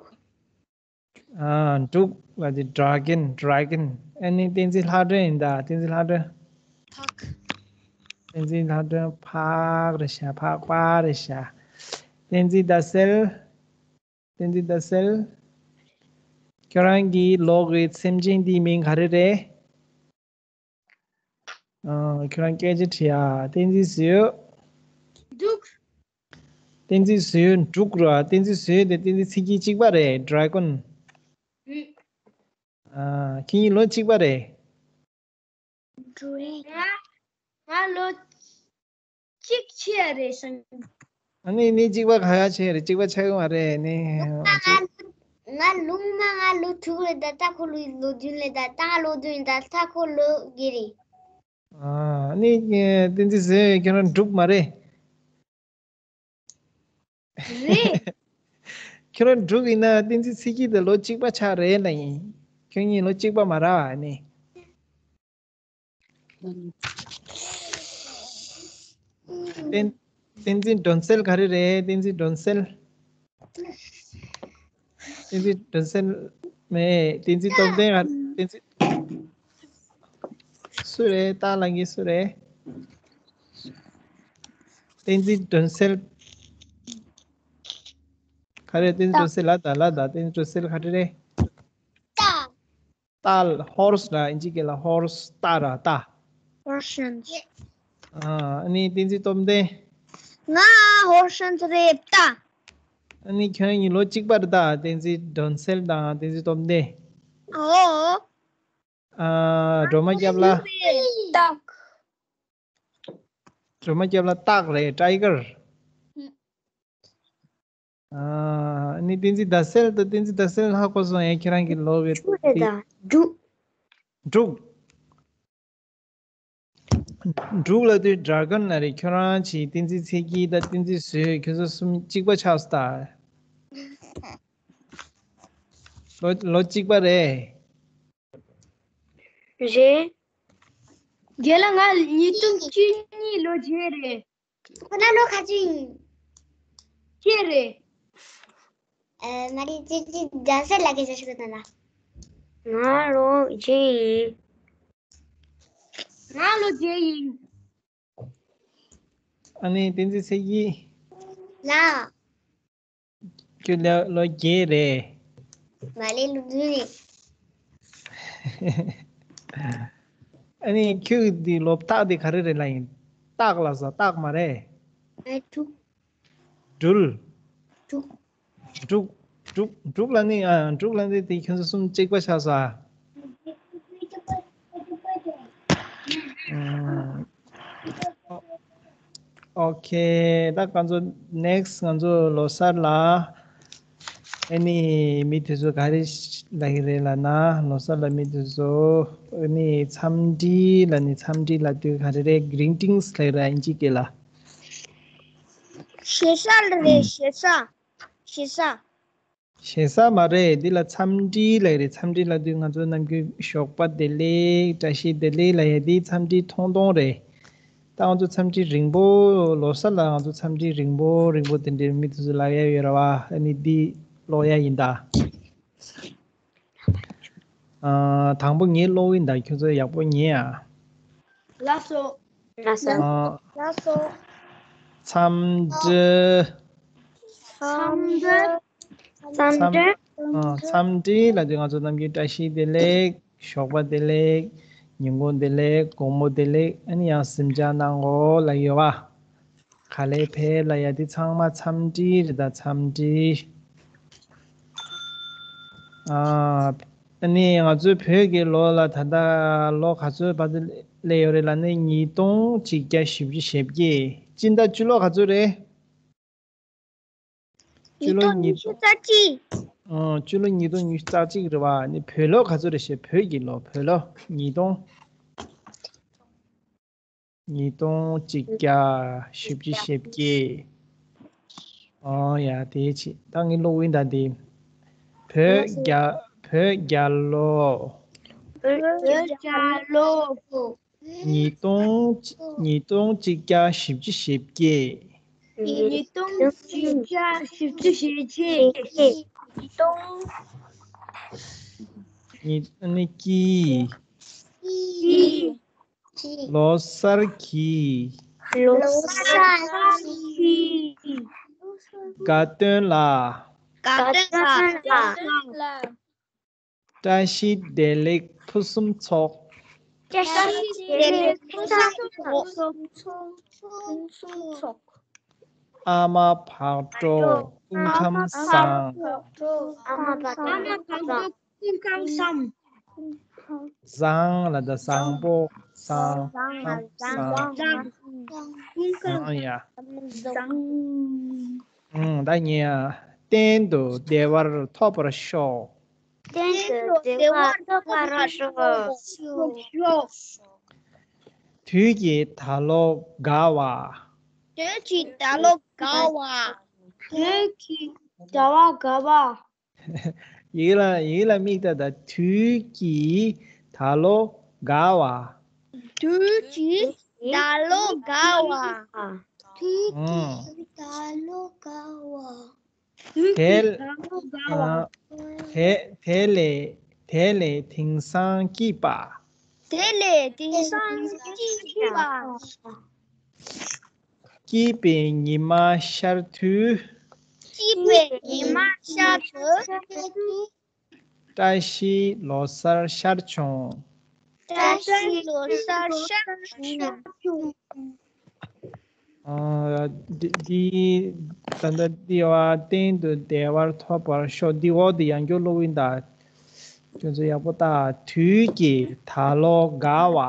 ཨ། འབྲུག་ལ་དེ་dragon། dragon། ཨ་ནི་བསྟན་འཛིན་ལྷ་སྒྲོན་ཡིན་ད། བསྟན་འཛིན་ལྷ་སྒྲོན། ཕག་བསྟན་འཛིན་ལྷ་སྒྲོན་ཕག་རེད་ཤག་ཕག་པ་རེད་ཤག་བསྟན་འཛིན་ཟླ་གསལ། བསྟན་འཛིན་ཟླ་གསལ། ཁྱོད་རང་གི་ལོ་གི་སེམས་ཅན་འདིའི་མིང་ག་རེ་རེད། ཨ། ཁྱོད་རང་སྐད་ཆ་དྲིས་ཨ། བསྟན་འཛིན་བཟོས། འབྲུག་བསྟན་འཛིན་བཟོས་འབྲུག་ར། བསྟན་འཛིན་བཟོས་དེ་བསྟན་འཛིན་ཚེ་སྐྱིད་གཅིག་པ་རེད། dragon། ཨ། ཁྱེད་གཉིས་ལོ་གཅིག་པ་རེད། ང་ང་ལོ་གཅིག་ཆེ་རེད་སང་། ཨ་ནི་ནི་གཅིག་པ་ག་ཡ་ཆེ་རེད། གཅིག་པ་ཆགས་ཀྱི་མ་རེད་ནི། ང་ལུང་མ་ང་ལོ་དྲུག་རེད་ད། ད་ཁོ་ལོ་ལོ་བདུན་རེད་ད། ད་ང་ལོ་བདུན་ད། ད་ཁོ་ལོ་བརྒྱད་རེད། ཨ་ནི་བསྟན་འཛིན་བཟོས་ཁྱོད་རང་འབྲུག་མ་རེད། རེད། ཁྱོད་རང་འབྲུག་ཡིན་ན་བསྟན་འཛིན་ཚེ་སྐྱིད་དང་ལོ་གཅིག་པ་ཆགས་རེད་ལ་ཡིན། ཁྱོད་གཉིས་ལོ་གཅིག་པ་མ་རེད་ཨ་ནི། བསྟན་ བསྟན་འཛིན་སྒྲོན་གསལ་ག་རེ་རེད། བསྟན་འཛིན་སྒྲོན་གསལ། བསྟན་འཛིན་སྒྲོན་གསལ་མེད། བསྟན་འཛིན་སྟོབས་ལྡན་ག་རེ། བསྟན་འཛིན། སུ་རེད། སྟག་ལགས་ཀྱི་སུ་རེད། བསྟན་འཛིན་སྒྲོན་གསལ། ག་རེ། བསྟན་འཛིན་སྒྲོན་གསལ་ལ་ད་ལ་ད། བསྟན་འཛིན་སྒྲོན་གསལ་ག་རེ་རེད། རྟ། རྟ། ཧོར་སི་ལ་ཨིན་ཇི་སྐད་ལ་ཧོར་སི། རྟ་ར་རྟ། Horses. ཨ་ནི་བསྟན་འཛིན་སྟོབས་ལྡན། ང་ཧོར་སི་རེད་ད། ཨ་ནི་ཁྱོད་གཉིས་ལོ་གཅིག་པ་རེད་ད། བསྟན་འཛིན་སྒྲོན་གསལ་དང་བསྟན་འཛིན་སྟོབས་ལྡན། ཨོ། ཨ། སྒྲོལ་མ་སྐྱབས་ལ། སྟག་སྒྲོལ་མ་སྐྱབས་ལ་སྟག་རེད། Tiger. ཨ་ནི་བསྟན་འཛིན་ཟླ་གསལ་དང་། བསྟན་འཛིན་ཟླ་གསལ་ཧ་གོ་སོང་ངས། ཁྱེད་རང་གི་ལོ་གི་འབྲུག་རེད་ད། འབྲུག་འབྲུག་འབྲུག་ལབ་དུས་dragon ལབ་རེད། ཁྱོད་རང་གི་བསྟན་འཛིན་ཚེ་སྐྱིད་དང་བསྟན་འཛིན་བཟོས། ཁྱོད་ཚོ་གསུམ་གཅིག་པ་ཆགས་སོང་ད། ལོ་ལོ་གཅིག་པ་རེད། རེད། རྒན་ལགས། ང་ཉིས་སྟོང་བཅུ་གཉིས་ལོ་བརྒྱད་རེད། ཁོ་ན་ལོ་ག་ཚོད་ཡིན། བརྒྱད་རེད། ཨ། མ་རེད། ཅི་ཅི་རྒྱལ་སྲས་ལགས་ཀྱིས་ཞུ་ཞུ་གི་འདུག་ན། ང་ལོ་བརྒྱད་ཡིན། ང་ལོ་བརྒྱད་ཡིན། ཨ་ནི་བསྟན་འཛིན་ཚེ་སྐྱིད་ལགས། ཁྱོད་ལོ་ལོ་བརྒྱད་རེད། མ་རེད། ལོ་བདུན་རེད། ཨ་ནི་ཁྱོད་འདི་ལོ་སྟག་འདི་ག་རེ་རེད་ལབ་ཡིན། སྟག་ལབ་ས་སྟག་མ་རེད། ཨ། འབྲུག་འབྲུག་འབྲུག་འབྲུག་འབྲུག་ལབ་ནི། ཨ། འབྲུག་ལབ་ནི་དེ་ཁྱོད་ཚོ་གསུམ་གཅིག་པ་ཆགས་སོང་ཨ། ཨ། ཨོ་ཁེ། ད་ང་ཚོ་next ང་ཚོ་ལོ་གསར་ལ་ཨ་ནི་མི་དེ་ཚོ་ག་རེ་ལབ་ཀྱི་རེད་ལབ་ན། ལོ་གསར་ལ་མི་དེ་ཚོ་ཨ་ནི་འཚམས་འདྲི་ལབ་ནི། འཚམས་འདྲི་ལབ་དུས་ག་རེ་རེད། greetings ལབ་ཀྱི་རེད་ཨིན་ཇི་སྐད་ལ། ཞེ་ས་ལ་རེད། ཞེ་ས། ཞེ་ས། ཞེ་ས་མ་རེད། འདི་ལ་འཚམས་འདྲི་ལབ་ཀྱི་རེད། འཚམས་འདྲི་ལབ་དུས་ང་ཚོ་ནམ་རྒྱུན་ཞོགས་པ་བདེ་ལེགས། བཀྲ་ཤིས་བདེ་ལེགས་ལབ་ཡ་འདི་འཚམས་འདྲི་ཐུང་ཐུང་རེད། ད་ང་ཚོ་འཚམས་འདྲི་རིང་པོ། ལོ་གསར་ལ་ང་ཚོ་འཚམས་འདྲི་རིང་པོ་རིང་པོ་དེ་འདྲའི་མི་དེ་ཚོ་ལབ་ཡ་ཡོད་རེད་བ། ཨ་ནི་འདི་ཀློག་ཡ་ཡིན་ད། ཨ། དང་པོ་ངས་ཀློག་གི་ཡིན་ད། ཁྱོད་ཚོ་ཡག་པོ་ཉན་ཨ། ལགས་སོ། ལགས་སོ། ཨ། ལགས་སོ། འཚམས་འདྲི། འཚམས་འདྲི། འཚམས་འདྲི། ཨ། འཚམས་འདྲི་ལབ་དུས་ང་ཚོ་ནམ་རྒྱུན་བཀྲ་ཤིས་བདེ་ལེགས། ཞོགས་པ་བདེ་ལེགས། ཉིན་གུང་བདེ་ལེགས། དགོང་མོ་བདེ་ལེགས། ཨ་ནི་ཡང་གཟིམ་འཇག་གནང་གོ་ལབ་ཡོད་བ། ག་ལེར་ཕེབས་ལབ་ཡ་འདི་ཚང་མ་འཚམས་འདྲི་རེད་ད། འཚམས་འདྲི། ཨ། ཨ་ནི་ང་ཚོའི་བོད་ཀྱི་ལོ་ལ་ད་ལྟ་ལོ་ག་ཚོད་བར་དུ་སླེབས་ཡོད་རེད་ལབ་ན། ཉིས་སྟོང་གཅིག་བརྒྱ་བཞི་བཅུ་ཞེ་བརྒྱད། སྤྱི་ཟླ་སྤྱི་ལོ་ག་ཚོད་རེད། སྤྱི་ལོ་ཉིས་སྟོང་ཉི་ཤུ་རྩ་གཅིག་ཨ། སྤྱི་ལོ་ཉིས་སྟོང་ཉི་ཤུ་རྩ་གཅིག་རེད་བ། ནི་བོད་ལོ་ག་ཚོད་རེད་ཤེ། བོད་ཀྱི་ལོ། བོད་ལོ་ཉིས་སྟོང་། ཉིས་སྟོང་གཅིག་བརྒྱ་བཞི་བཅུ་ཞེ་བརྒྱད། ཨོ་ཡ། དེ་ཆེ། ད་ངས་ཀློག་ཡིན་ད་དེ། བོད་རྒྱལ། བོད་རྒྱལ་ལོ། བོད་རྒྱལ་ལོ། ཉིས་སྟོང་། ཉིས་སྟོང་གཅིག་བརྒྱ་བཞི་བཅུ་ཞེ་བརྒྱད། ཉིས་སྟོང་གཅིག་བརྒྱ་བཞི་བཅུ་ཞེ་བརྒྱད། ཉིས་སྟོང་། ཉིས། ཨ་ནི་སྐྱིད། སྐྱིད། ལོ་གསར་གྱི། ལོ་གསར་གྱི། དགའ་སྟོན་ལ། དགའ་སྟོན་ལ། བཀྲ་ཤིས་བདེ་ལེགས་ཕུན་སུམ་ཚོགས། བཀྲ་ཤིས་བདེ་ལེགས་ཕུན་སུམ་ཚོགས། ཕུན་སུམ་ཚོགས། ཨ་མ་བག་དྲོ་སྐུ་ཁམས་བཟང་། ཨ་མ་བག་དྲོ་སྐུ་ཁམས་བཟང་། བཟང་ལབ་ད། བཟང་པོ། བཟང་། བཟང་། བཟང་། བཟང་། བཟང་། ཡ། བཟང་། ཨང་། ད་ཉེ་ཡ། གཏན་དུ་བདེ་བར་ཐོབ་པར་ཤོག་གཏན་དུ་བདེ་བར་ཐོབ་པར་ཤོག་དུས་ཀྱི་ཟླ་ལོ་དགའ་བ། དུས་ཀྱི་ཟླ་ལོ་དགའ་བ། དུས་ཀྱི་ཟླ་བ་དགའ་བ། ཡིག་ལ། ཡིག་ལ་མིག་ལྟ་དང་། དུས་ཀྱི་ཟླ་ལོ་དགའ་བ། དུས་ཀྱི་ཟླ་ལོ་དགའ་བ། དུས་ཀྱི་ད་ལོ་དགའ་བ། དུས་ཀྱི་ད་ལོ་དགའ་བ། དེ་དེ་ལས་དེ་ལས་དེང་སང་སྐྱིད་པ། དེ་ལས་དེང་སང་སྐྱིད་པ། སྐྱིད་པའི་ཉི་མ་ཤར་དུས། སྐྱིད་པའི་ཉི་མ་ཤར་དུས། བཀྲ་ཤིས་ལོ་གསར་ཤར་བྱུང་། བཀྲ་ཤིས་ལོ་གསར་ཤར་བྱུང་། ཨ། འདི་འདི་ད་ལྟ་འདི་བ་གཏན་དུ་བདེ་བར་ཐོབ་པར་ཤོག་འདི་འོག་ཏུ་ཡང་བསྐྱར་ཀློག་གིན་གདའ། ཁྱོད་ཚོ་ཡག་པོ་ལྟ། དུས་ཀྱི་ད་ལོ་དགའ་བ།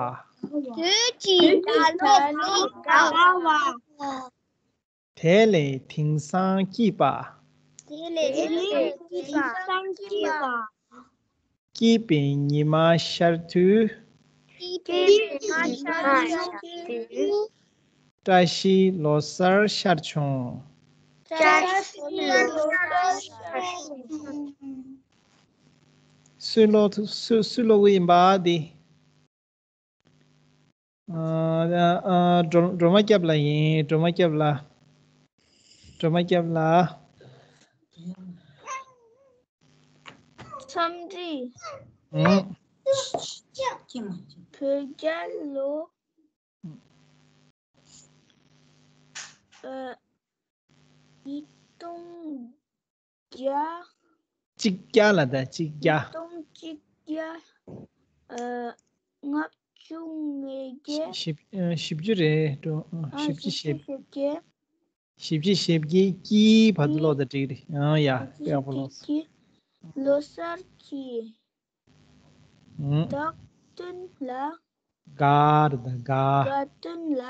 དུས་ཀྱི་ད་ལོ་དགའ་བ། དེ་ལས་དེང་སང་སྐྱིད་པ། དེ་ལས་དེང་སང་སྐྱིད་པ། སྐྱིད་པའི་ཉི་མ་ཤར་དུས། སྐྱིད་པའི་ཉི་མ་ཤར་དུས། བཀྲ་ཤིས་ལོ་གསར་ཤར་བྱུང་། བཀྲ་ཤིས་ལོ་གསར་ཤར་བྱུང་། སུས་ཀློག་སུས་སུས་ཀློག་གི་ཡིན་པ་འདི། ཨ། ཨ། སྒྲོལ་སྒྲོལ་མ་སྐྱབས་ལགས་ཡིན། སྒྲོལ་མ་སྐྱབས་ལགས། སྒྲོལ་མ་སྐྱབས་ལགས། འཚམས་འདྲི། ཨང་། བོད་རྒྱལ་ལོ། ཨ། ཉིས་སྟོང་བརྒྱ། གཅིག་བརྒྱ་ལ་ད་གཅིག་བརྒྱ། ཉིས་སྟོང་གཅིག་བརྒྱ། ཨ། ལྔ་བཅུ་ང་བརྒྱད། བཞི་བཞི་བཅུ་རེད་འགྲོ། ཨ། བཞི་བཅུ་ཞེ་བརྒྱད། བཞི་བཅུ་ཞེ་བརྒྱད་ཀྱི་བར་དུ་ཀློག་དང་འགྲིག་རེད། ཨང་། ཡ། དཔེ་ཡག་པོ་ཀློག་སོང་། ལོ་གསར་གྱི་ཨང་། དགའ་སྟོན་ལ། དགའ་རེད་ད་དགའ། དགའ་སྟོན་ལ།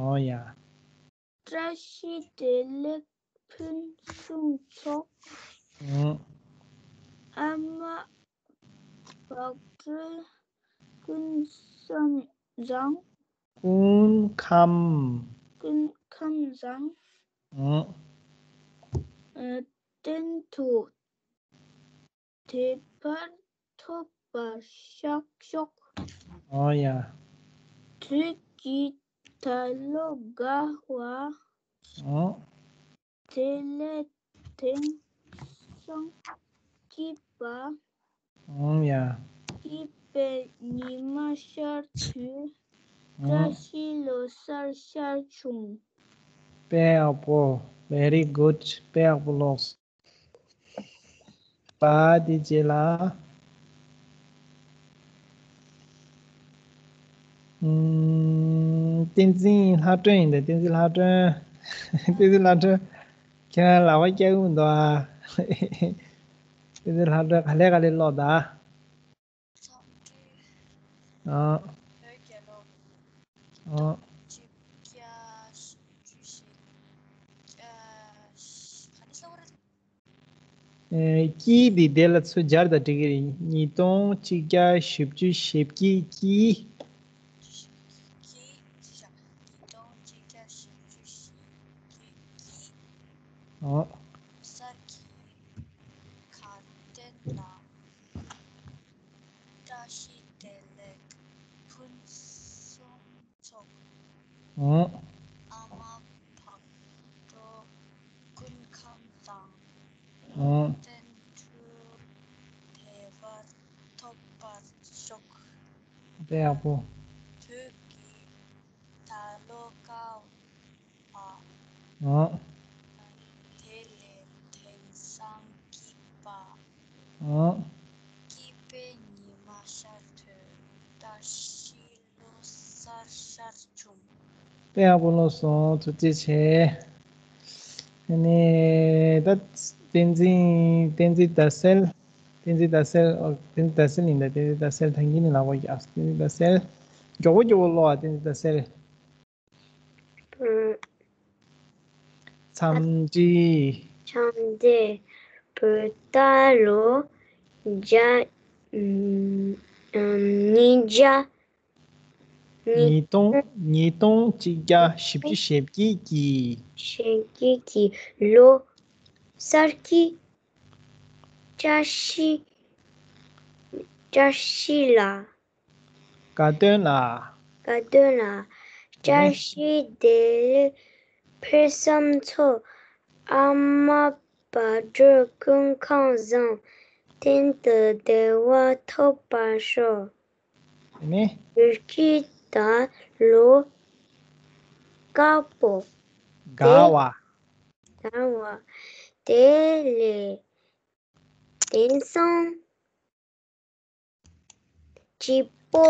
ཨོ་ཡ། བཀྲ་ཤིས་བདེ་ལེགས་ཕུན་སུམ་ཚོགས། ཨང་། ཨ་མ་བག་གྲོས་སྐུ་ཁམས་བཟང་། སྐུ་ཁམས། སྐུ་ཁམས་བཟང་། ཨང་། ཨ། བརྟན་དུ་བདེ་བར་ཐོབ་པར་ཤོག་ཤོག་ཨོ་ཡ། དུས་ཀྱི་ད་ལོ་དགའ་བ། ཨོ། དེ་ལས་དེང་སང་སྐྱིད་པ། ཨོ་ཡ། སྐྱིད་པའི་ཉི་མ་ཤར་དུས། ཨོ། བཀྲ་ཤིས་ལོ་གསར་ཤར་བྱུང་། དཔེ་ཡག་པོ། Very good. དཔེ་ཡག་པོ་ཀློག་སོང་། པ། དེ་རྗེས་ལ། ཨུམ། བསྟན་འཛིན་ལྷ་སྒྲོན་ཡིན་ད། བསྟན་འཛིན་ལྷ་སྒྲོན། བསྟན་འཛིན་ལྷ་སྒྲོན། ཁྱེད་རང་ལག་པ་བཀྱག་གི་མི་འདུག་ཨ། བསྟན་འཛིན་ལྷ་སྒྲོན་ག་ལེ་ག་ལེ་ཀློག་ད། འཚམས་འདྲི། ཨ། བོད་རྒྱལ་ལོ། ཨ། གཅིག་བརྒྱ་བཞི་བཅུ་ཞེ་བརྒྱད། ག་རེ་ཟེར་བ་རེད། ཨེ། ཀྱི་འདི་དེ་ལ་ཚུར་སྦྱར་དང་འགྲིག་གི་རེད། ཉིས་སྟོང་གཅིག་བརྒྱ་བཞི་བཅུ་ཞེ་བརྒྱད་ཀྱི། ཀྱི། ཉིས་སྟོང་གཅིག་བརྒྱ་བཞི་བཅུ་ཞེ་བརྒྱད་ཀྱི། ཨོ། གསར་གྱི་དགའ་སྟོན་ལ། བཀྲ་ཤིས་བདེ་ལེགས་ཕུན་སུམ་ཚོགས། ཨོ། ཨ་མ་བག་གྲོ་སྐུ་ཁམས་བཟང་། ཨོ། བརྟན་དུ་བདེ་བར་ཐོབ་པར་ཤོག་དཔེ་ཡག་པོ། དུས་ཀྱི་ད་ལོ་དགའ་བ། ཨོ། དེ་ལས་དེང་སང་སྐྱིད་པ། ཨོ། སྐྱིད་པའི་ཉི་མ་ཤར་དུས། བཀྲ་ཤིས་ལོ་གསར་ཤར་བྱུང་། དཔེ་ཡག་པོ་ཀློག་སོང་། ཐུགས་རྗེ་ཆེ། ཨ་ནི་ད་བསྟན་འཛིན་བསྟན་འཛིན་ཟླ་གསལ། བསྟན་འཛིན་ཟླ་གསལ། ཨོ། བསྟན་འཛིན་ཟླ་གསལ་ཡིན་ད། བསྟན་འཛིན་ཟླ་གསལ་ད་གིན་ནས་ལབ་དགོས་ཀྱི། ཨ། བསྟན་འཛིན་ཟླ་གསལ། མགྱོགས་པོ་མགྱོགས་པོ་ཀློག་ཨ། བསྟན་འཛིན་ཟླ་གསལ། འཚམས་འདྲི། འཚམས་འདྲི། བོད་ཟླ་ལོ་བརྒྱ། ཨམ། ཉིས་བརྒྱ། ཉིས་སྟོང་། ཉིས་སྟོང་གཅིག་བརྒྱ་བཞི་བཅུ་ཞེ་བརྒྱད་ཀྱི། ཞེ་བརྒྱད་ཀྱི་ལོ་གསར་གྱི་བཀྲ་ཤིས། བཀྲ་ཤིས་ལ། དགའ་སྟོན་ལ། དགའ་སྟོན་ལ། བཀྲ་ཤིས་བདེ་ལེགས་ ཕུན་སུམ་ཚོགས། ཨ་མ་བག་གྲོ་ཀུན་ཁང་བཟང་། གཏན་དུ་བདེ་བ་ཐོབ་པར་ཤོག་དེ་ནས། བདེ་སྐྱིད་དར་ལོ། དཀར་པོ། དགའ་བ། དགའ་བ། དེ་ལས། དེང་སང་། སྐྱིད་པོ།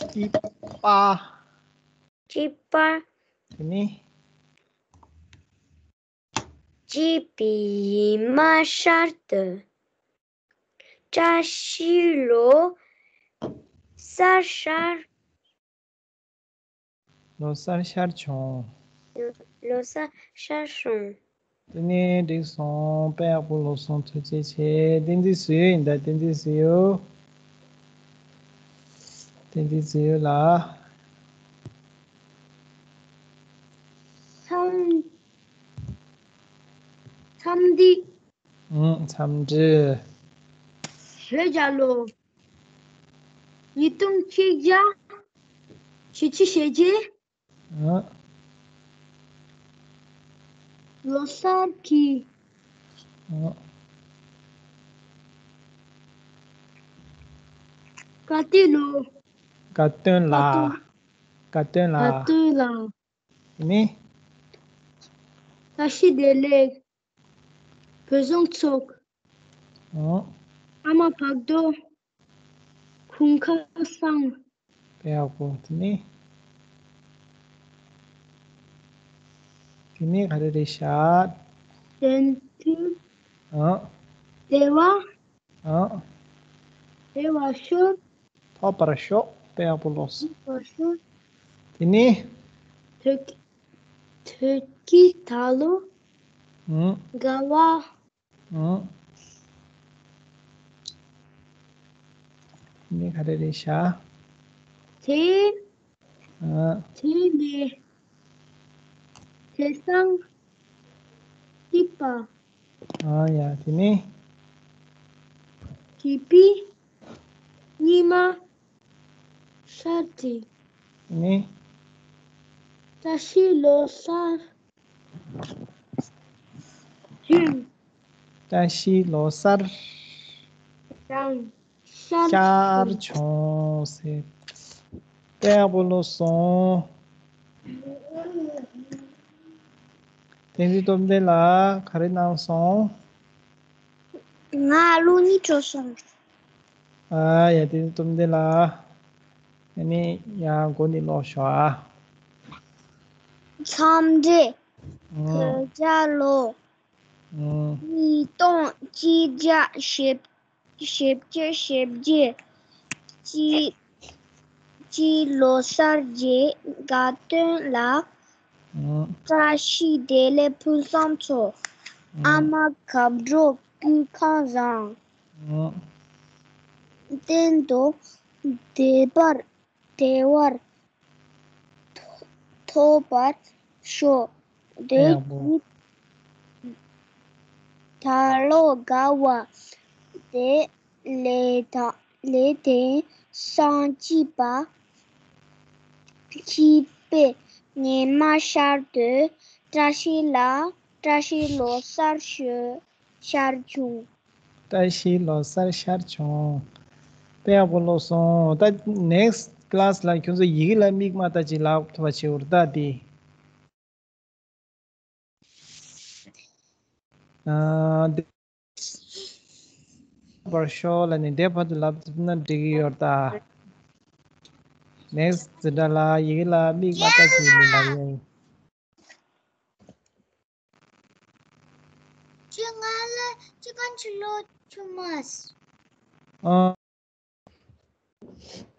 སྐྱིད་པ། སྐྱིད་པ། དེ་ནས། སྐྱིད་པའི་ཉི་མ་ཤར་དུས། བཀྲ་ཤིས་ལོ་གསར་ཤར། ལོ་གསར་ཤར་བྱུང་། ལོ་གསར་ཤར་བྱུང་། དེ་ནས་འགྲིག་སོང་། དཔེ་ཡག་པོ་ཀློག་སོང་། ཐུགས་རྗེ་ཆེ། བསྟན་འཛིན་བཟོ་ཡུལ་ཡིན་ད། བསྟན་འཛིན་བཟོ་ཡུལ། བསྟན་འཛིན་བཟོ་ཡུལ་ལགས། འཚམས། འཚམས་འདྲི། ཨང་། འཚམས་འདྲི། བོད་རྒྱལ་ལོ། ཉིས་སྟོང་ཆིག་བརྒྱ་བཞི་བཅུ་ཞེ་བརྒྱད། ཨང་། ལོ་གསར་གྱི། ཨང་། དགའ་སྟོན་ལོ། དགའ་སྟོན་ལགས། དགའ་སྟོན་ལགས། དགའ་སྟོན་ལགས། ནི། བཀྲ་ཤིས་བདེ་ལེགས། བོད་བཟང་ཚོགས། ཨང་། ཨ་མ་བག་གྲོ། ཀུན་ཁང་བཟང་། དཔེ་ཡག་པོ། དེ་ནི། དེ་ནི་ག་རེ་རེད་ཤག་དེང་དུས། ཨང་། བདེ་བ། ཨང་། བདེ་བར་ཤོག་ཐོབ་པར་ཤོག་དཔེ་ཡག་པོ་ཀློག་སོང་། ཐོབ་པར་ཤོག་དེ་ནི། དུས། དུས་ཀྱི་ད་ལོ། ཨང་། དགའ་བ། ཨང་། དེ་ནི་ག་རེ་རེད་ཤག་དེ། ཨང་། དེ་ནི། དེང་སང་། སྐྱིད་པ། ཨང་། ཡ། དེ་ནི། སྐྱིད་པའི་ཉི་མ་ཤར་ཏེ། དེ་ནི། བཀྲ་ཤིས་ལོ་གསར་བྱུང་། བཀྲ་ཤིས་ལོ་གསར། བྱུང་། ཤར་བྱུང་ཟེར། དཔེ་ཡག་པོ་ཀློག་སོང་། བསྟན་འཛིན་སྟོབས་ལྡན་ལགས་ག་རེ་གནང་སོང་། ང་ཀློག་ནི་བྲོ་སོང་། ཨ་ཡ། བསྟན་འཛིན་སྟོབས་ལྡན་ལགས། ཨ་ནི་ཡང་མགོ་ནས་ཀློག་ཤོག་ཨ། འཚམས་འདྲི། ཨང་། བོད་རྒྱལ་ལོ། ཨང་། ཉིས་སྟོང་གཅིག་བརྒྱ་ཞེ་བརྒྱད། ཞེ་བརྒྱད། ཞེ་བརྒྱད། སྤྱི། སྤྱི་ལོ་གསར་གྱི་དགའ་སྟོན་ལ། ཨང་། བཀྲ་ཤིས་བདེ་ལེགས་ཕུན་སུམ་ཚོགས། ཨང་། ཨ་མ་བག་གྲོ་ཀུན་ཁང་བཟང་། ཨང་། གཏན་དུ་བདེ་བར། བདེ་བར་ཐོ་ཐོབ་པར་ཤོག་དེ་ཡག་པོ། ཡིན། ད་ལོ་དགའ་བ། དེ་ལས་ད་ལས་དེང་སང་སྐྱིད་པ། སྐྱིད་པའི་ཉི་མ་ཤར་དུས། བཀྲ་ཤིས་ལ་བཀྲ་ཤིས་ལོ་གསར་ཤོ་ཤར་བྱུང་། བཀྲ་ཤིས་ལོ་གསར་ཤར་བྱུང་། དཔེ་ཡག་པོ་ཀློག་སོང་། ད་next class ལ་ཁྱོད་ཚོ་ཡི་གེ་ལ་དམིགས་མ་ལྟ་ཅིག་ལབ་ཐུབ་པ་བྱེད་འུར་ད་དེ། ཨ། འདི་བར་ཤོག་ལ་ནི་འདྲེ་བར་དུ་ལབ་ཐུབ་ན་འགྲིག་གི་ཡོད་ད། next འཛིན་གྲྭ་ལ་ཡི་གེ་ལ་དམིགས་མ་ལྟ་ཅིག་མི་ལབ་ཡོང་། ཁྱོད་ང་ལ་ཅི་གང་ཕྱི་ལོ་ཆུ་མ་ཨ།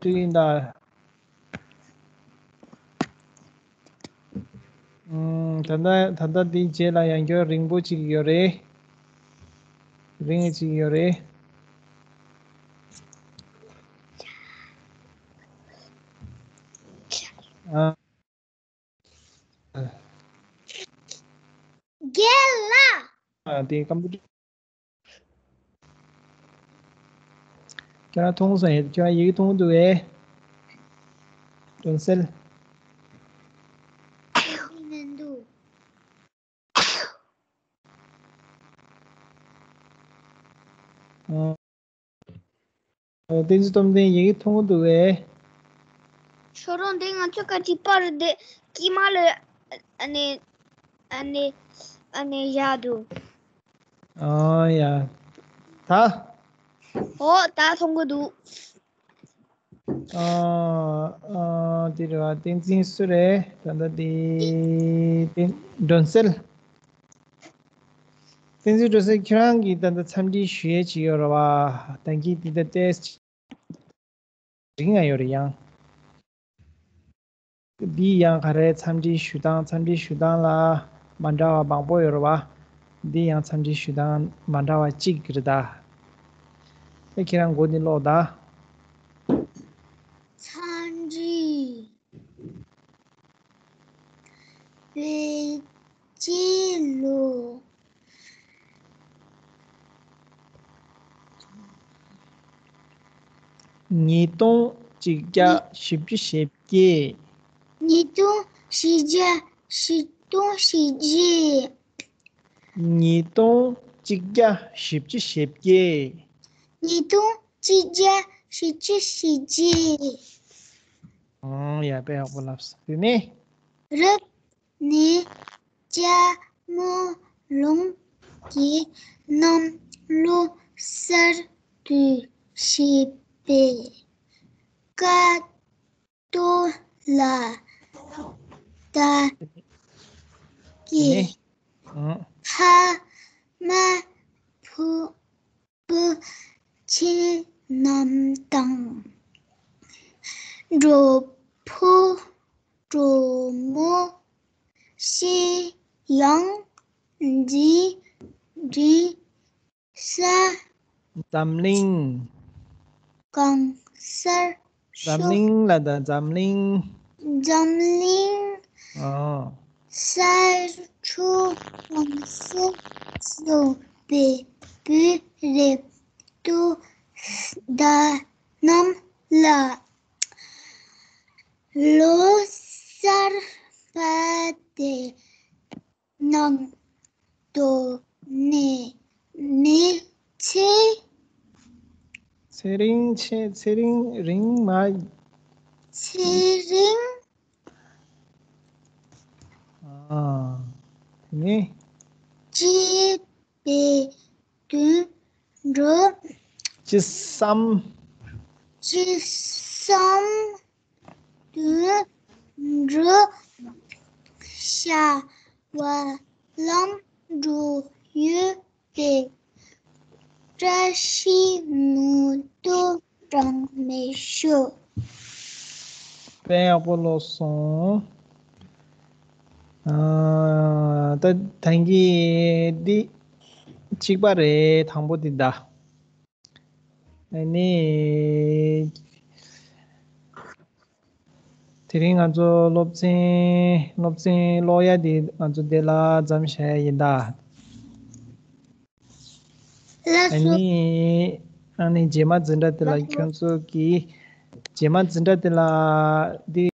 དེ་ཡིན་ད། ཨུམ། ད་ལྟ་ད་ལྟ་འདིའི་རྗེས་ལ་ཡང་བསྐྱར་རིང་པོ་ཅིག་ཡོད་རེད། རིང་ཅིག་ཡོད་རེད། ཨ། རྒན་ལགས། ཨ། དེ་ཀམ་པུ་ཊར། ཁྱོད་རང་མཐོང་སོང་ཡ། ཁྱོད་རང་ཡི་གེ་མཐོང་འདུག་གས། དོན་གསལ། མི་འདུག་ཨ། བསྟན་འཛིན་སྟོབས་ལྡན་ཡི་གེ་མཐོང་གི་འདུག་གས། ཁྱོད་རང་འདི་ང་ཚོ་ག་ཅིག་པར་འདི་དཀྱིལ་མ་ལ་ཨ་ནི་ཨ་ནི་ཨ་ནི་བཞག་འདུག་ཨ་ཡ། ད། ཨོ་ད་མཐོང་གི་འདུག་ཨ། ཨ། དེ་རེད་བ། བསྟན་འཛིན་སུ་རེད། ད་ལྟ་དེ་བསྟན་སྒྲོན་གསལ། བསྟན་འཛིན་སྒྲོན་གསལ། ཁྱེད་རང་གིས་ད་ལྟ་འཚམས་འདྲི་ཞུ་ཡས་ཅིག་ཡོད་རེད་བ། ད་གིན་དེ་ལྟ་ཏེས་རིང་ང་ཡོད་རེད་ཡང་། འདི་ཡང་ག་རེ། འཚམས་འདྲི་ཞུ་སྟངས། འཚམས་འདྲི་ཞུ་སྟངས་ལ་མ་འདྲ་བ་མང་པོ་ཡོད་རེད་བ། འདི་ཡང་འཚམས་འདྲི་ཞུ་སྟངས་མ་འདྲ་བ་གཅིག་རེད་ད། ཨེ། ཁྱེད་རང་མགོ་འདི་ཀློག་ད། འཚམས་འདྲི། བོད་རྒྱལ་ལོ། ཉིས་སྟོང་གཅིག་བརྒྱ་བཞི་བཅུ་ཞེ་བརྒྱད། ཉིས་སྟོང་གཅིག་བརྒྱ་བཞི་སྟོང་གཅིག་བརྒྱ། ཉིས་སྟོང་གཅིག་བརྒྱ་བཞི་བཅུ་ཞེ་བརྒྱད། ཉིས་སྟོང་གཅིག་བརྒྱ་བཞི་བཅུ་ཞེ་བརྒྱད། ཨང་། ཡ། དཔེ་ཡག་པོ་ལབ་སོང་། དེ་ནས། རབ་གནས་ལྕགས་མོ་ལུང་གི་གནམ་ལོ་གསར་དུ་བཞད་པའི་སྐར་ཏོ་ལ་བདག་གི་ཨ། ཕ་མ་བུ་བུ་ཆེན་རྣམས་དང་། གྲོགས་པོ་གྲོགས་མོ་ཤེས་ཡང་འཛིན་འཛིན་ས། འཛམ་གླིང་། གང་སར། འཛམ་གླིང་ལ་ད། འཛམ་གླིང་། འཛམ་གླིང་། ཨོ། གསར་འཕྲོས་གང་སར་ཤོར་བའི་བོད་རིགས་དུ་བདག་རྣམས་ལ་ལོ་གསར་པ་དེ་གནང་དོ་ནས་མི་ཚེ། ཚེ་རིང་ཆེ། ཚེ་རིང་རིང་མ། ཚེ་རིང་། ཨ། དེ་ནས། སྐྱིད་པའི་དུད་འགྲོ། ཅི་བསམ། ཅི་བསམ། དུད་འགྲོ་ཤ་བ་ལམ་འགྲོ་ཡོད་པའི་བཀྲ་ཤིས་མུ་ཏོག་གྲངས་མེད་ཤོག་དཔེ་ཡག་པོ་ཀློག་སོང་། ཨ། ད་ད་གིན་འདི་གཅིག་པ་རེད། དང་པོ་འདི་ད། ཨ་ནི། དེ་རིང་ང་ཚོ་སློབ་ཚན། སློབ་ཚན་ཀློག་ཡ་དེ་ང་ཚོ་དེ་ལ་མཚམས་བཞག་ཡ་ཡིན་ད། ལགས་སོ། ཨ་ནི། ཨ་ནི་རྗེས་མ་འཛིན་གྲྭ་དེ་ལ། ལགས་སོ། ཁྱོད་ཚོ་གི་རྗེས་མ་འཛིན་གྲྭ་དེ་ལ་འདི།